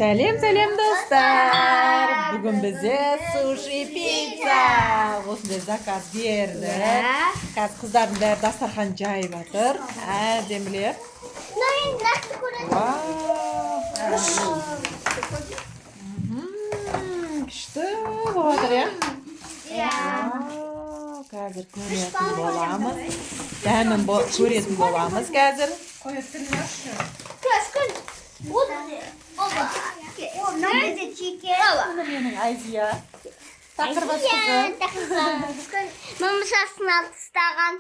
Сәлем, сәлем, достар! Бүгін бізде суши пицца. Осындай заказ берді. Қазір қыздардың бәрі дастархан жайып жатыр. Әдемілеп. Вау! Күшті болып жатыр, иә? Вау, қазір көретін боламыз. Дәмін көретін боламыз қазір. Міне, менің Айзия. Тақырбас қызым. Мамасасын алып тастаған.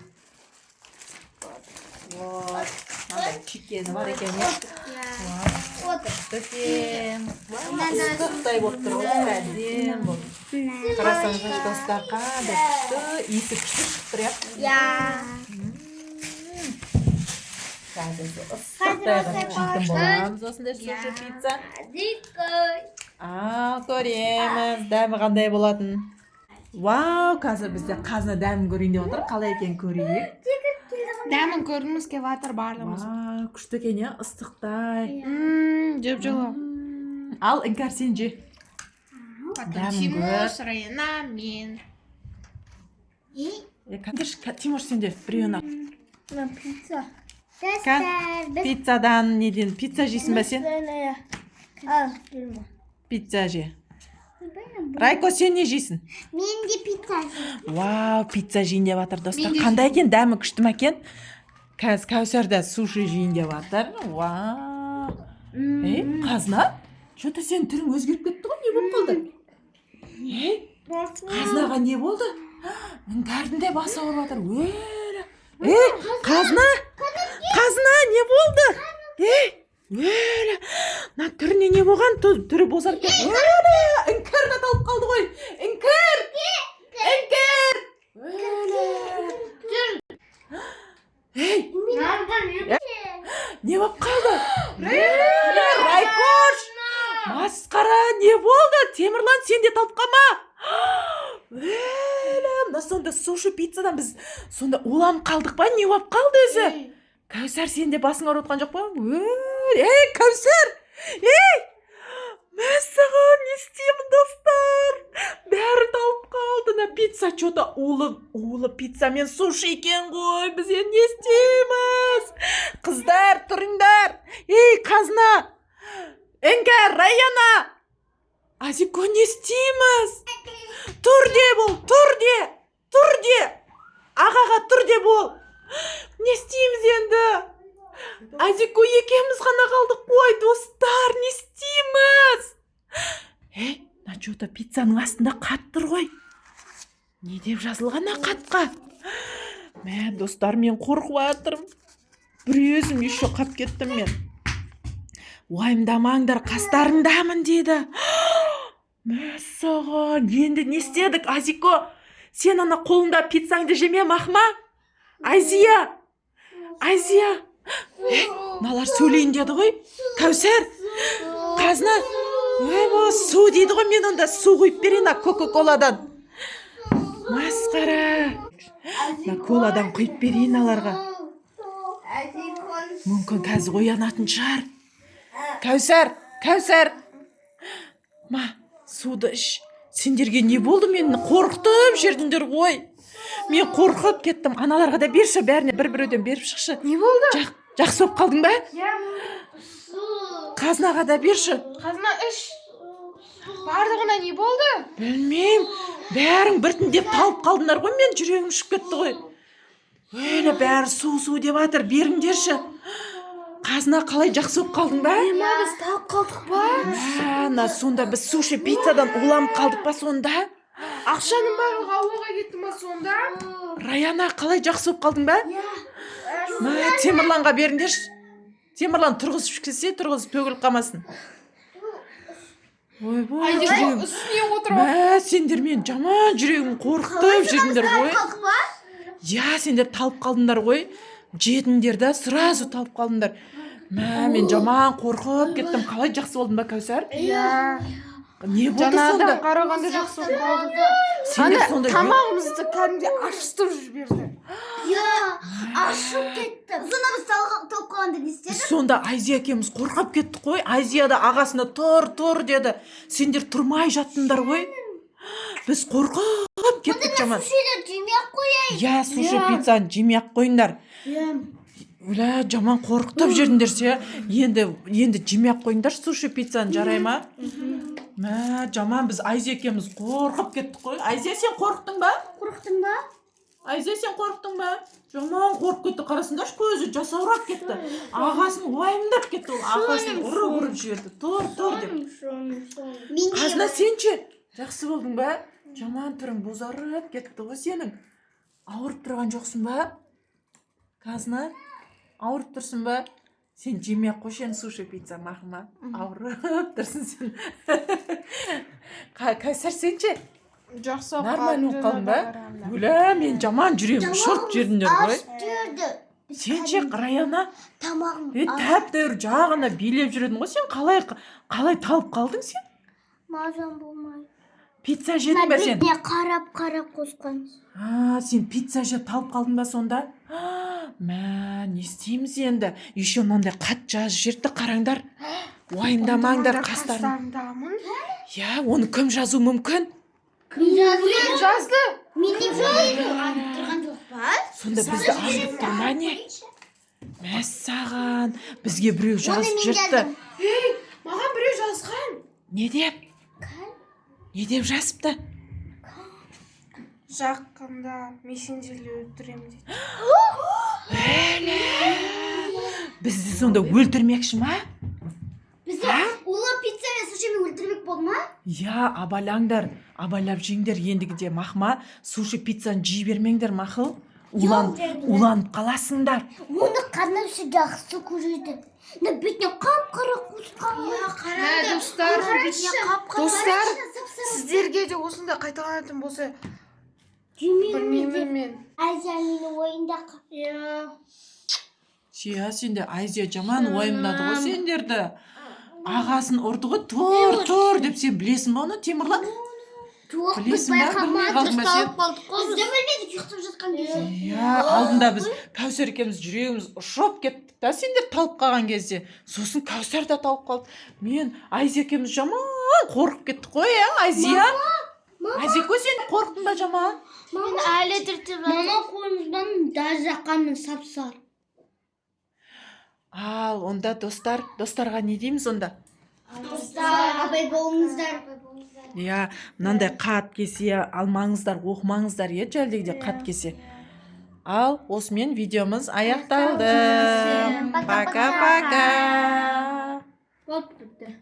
Вот. Мынандай чикені бар екен, иә? Күшті екен. Ыстықтай болып тұр ғой, әдемі болып. Қарасаңыздаршы, достар, қандай күшті, иісі күшті шығып тұр, иә? Иә. Қазір ыстықтай қылып жейтін боламыз осындай суши пицца. Ал көреміз, дәмі қандай болатын. Вау, қазір бізде Қазына дәмін көрейін деп отыр. Қалай екенін көрейік. Дәмін көргіміз келіп жатыр барлығымыз. Вау, күшті екен, иә, ыстықтай. Жеп жылы. Ал, Іңкәр, сен же. Потом Дәмін Тимур, көр. Райана, мен. Е, кәдірші, Тимур, сен де біреуін ал. Пицца. Достар, біз Пиццадан неден пицца жейсің ба сен? Ал, білмеймін. Пицца же. Райко, сен не жейсің? Мен де пицца жеймін. Вау, пицца жейін деп жатыр, достар. Мен де. Қандай екен дәмі, күшті ма екен? Қазір Кәусар да суши жейін деп жатыр. Вау! Ей, Қазына, че то сенің түрің өзгеріп кетті ғой, не болып қалды? Ей, Қазынаға не болды? Іңкәрдің де басы ауырып жатыр. Өлі! Ей, Қазына, Қазына, не болды? Ей, өлі, мына түріне не болған? Түрі бозарып кетті. Өлі, Іңкәр де талып қалды ғой. Іңкәр, Іңкәр, өлі! Ей, не болып қалды? Өлі, Райкош, масқара, не болды? Темірлан, сен де талып қалма. Өлі, мына сонда суши пиццадан біз сонда уланып қалдық па, не болып қалды өзі? Кәусар, сен де басың ауырып отқан жоқ па? Өлі, ей, Кәусар, ей, мәссаған, не істеймін, достар? Бәрі талып қалды. Мына пицца че то улы, улы пицца мен суши екен ғой. Біз енді не істейміз? Қыздар, тұрыңдар! Ей, Қазына, Іңкәр, Раяна, Азико, не істейміз? Тұр де бол, тұр де, тұр де, ағаға тұр де бол. Не істейміз енді? Азико екеуміз ғана қалдық қой, достар, не істейміз? Ей, мына че то пиццаның астында хат тұр ғой. Не деп жазылған ана хатқа? Мә, достар, мен қорқып жатырмын. Бір өзім еще қап кеттім мен. «Уайымдамаңдар, қастарыңдамын», — деді. Мәссаған, енді не істедік? Азико, сен ана қолыңда пиццаңды жеме, махма. Айзия, Айзия! Ей, мыналар сөйлейін деді ғой. Кәусар, Қазына, ойбой, су дейді ғой. Мен онда су құйып берейін ана кока коладан. Масқара, мына коладан құйып берейін аларға. Мүмкін, қазір оянатын шығар. Кәусар, Кәусар, ма, суды іш. Сендерге не болды? Мені қорқытып жібердіңдер ғой, мен қорқып кеттім. Аналарға да берші, бәріне бір біреуден беріп шықшы. Не болды? Жақсы болып қалдың ба? Иә. Қазынаға да берші. Қазына, іш. Барлығына не болды? Білмеймін, бәрің біртіндеп талып қалдыңдар ғой, мен жүрегім ұшып кетті ғой. Өлі, бәрі су, су деп жатыр, беріңдерші. Қазына, қалай, жақсы болып қалдың ба? Ма, біз талып қалдық па? Мә, мына сонда біз суши пиццадан уланып қалдық па сонда? Ақшаның барлығы ауаға кетті ма сонда? Раяна, қалай, жақсы болып қалдың ба? Мә, Темірланға беріңдерші. Темірлан, тұрғызып келсе, тұрғызып, төгіліп қалмасын. Ойбой, Айзеке жүрегім. үстіне отырып. Мә, сендер мен жаман жүрегім қорқытып жүрдіңдер ғой. Қалдық па? Иә, сендер талып қалдыңдар ғой, жедіңдер да, сразу талып қалдыңдар. Мә, мен жаман қорқып кеттім. Қалай, жақсы болдың ба, Кәусар? Иә. Не болды Жаңадан сонда? Қарағанда жақсы болып қалды. Сендер Ана сонда тамағымызды кәдімгідей ашытып жіберді. Иә, ашып кетті. Сонда біз талып қалғанда не Біз істедік? сонда Айзия екеуміз қорқып кеттік қой. Айзия да ағасына «Тұр, тұр», – деді. Сендер тұрмай жаттыңдар ғой. Біз қорқып кеттік жаман. Сушилер жемей ақ қояйық. Иә, суши Иә. пиццаны жемей ақ қойыңдар. Иә. Өлә, жаман қорқытып жібердіңдер ше. Енді жемей ақ қойыңдаршы суши пиццаны, жарай ма? Мә, жаман біз Айзия екеуміз қорқып кеттік қой. Айзия, сен қорықтың ба? Қорықтың ба? Айзия, сен қорықтың ба? Жаман қорқып кетті, қарасаңдаршы, көзі жасаурап кетті. Ағасын уайымдап кетті ол, ағасын ұрып ұрып жіберді, «Тұр, тұр», – деп. Мен Қазына, сен ше, жақсы болдың ба? Жаман түрің бозарып кетті ғой сенің. Ауырып тұрған жоқсың ба? Қазына, ауырып тұрсың ба? Сен жемей ақ қойшы енді суши пицца, мақұл ма? Ауырып тұрсың сен. Кәусар, сен ше? Жақсы болып Нормально болып қалдың ба? Қарағанда. Өлә, мен жаман жүрегім шорт жібердіңдер ғой. Ашып жіберді. Сен ше, Раяна? Тамағым Е, тәп тәуір жағына билеп жүрдің ғой сен. Қалай талып қалдың сен? Мазам болмай. Пицца жедің ба сен? Бетіне қарап қарап қосқан. А, сен пицца жеп талып қалдың ба сонда? А, мә, не істейміз енді? Еще мынандай хат жазып жіберіпті, қараңдар. Уайымдамаңдар, қастарың. Қастарындамын. Иә, оны кім жазу мүмкін? Кім жазды? Кім жазды? Мен де тұрған жоқ па? Сонда бізді аңдып тұр ма, не? Мәссаған, бізге біреу жазып Оны мен жіберіпті. жаздым. Ей, маған біреу жазған. Не деп? Не деп жазыпты? Жақында мен сендерді өлтіремін дейді. Бізді сонда өлтірмекші ма? Бізді улы пицца мен сушимен өлтірмек болды ма? Иә, абайлаңдар, абайлап жеңдер ендігіде, мақма. Суши пиццаны жей бермеңдер, мақұл? Уланып қаласыңдар. Оны қанаушы жақсы көреді. Мына бетіне қап-қара қосқан ғой. Мә, достар, достар, сіздерге де осындай қайталанатын болса, білмеймін мен. Азия мені ойында. Иә. Иә, сенде Айзия жаман уайымдады ғой сендерді. Ағасын ұрды ғой, «Тұр, тұр», – деп. Сен білесің ба оны, Темірлан? Жоқ, біз Білесің ба, білмей байқамадық. қалдың ба сен? Қалдық қой. Біз де білмедік ұйықтап жатқан кезде. Иә, алдында біз Кәусар екеуміз жүрегіміз ұшып кеттік та сендер талып қалған кезде. Сосын Кәусар да талып қалды. Мен, Айзия екеуміз жаман қорқып кеттік қой, иә, Айзия? Айзия, сен қорықтың ба жаман? Мен әлі түртіп. Мама, қолымыздан даже жаққанмын сап-сары. Ал онда, достар, достарға не дейміз онда? Достар, абай болыңыздар. Иә, мынандай хат келсе, алмаңыздар, оқымаңыздар, иә, жәлдегде хат келсе. Ал осымен видеомыз аяқталды. Пока. Пока, пока. Вот бітті.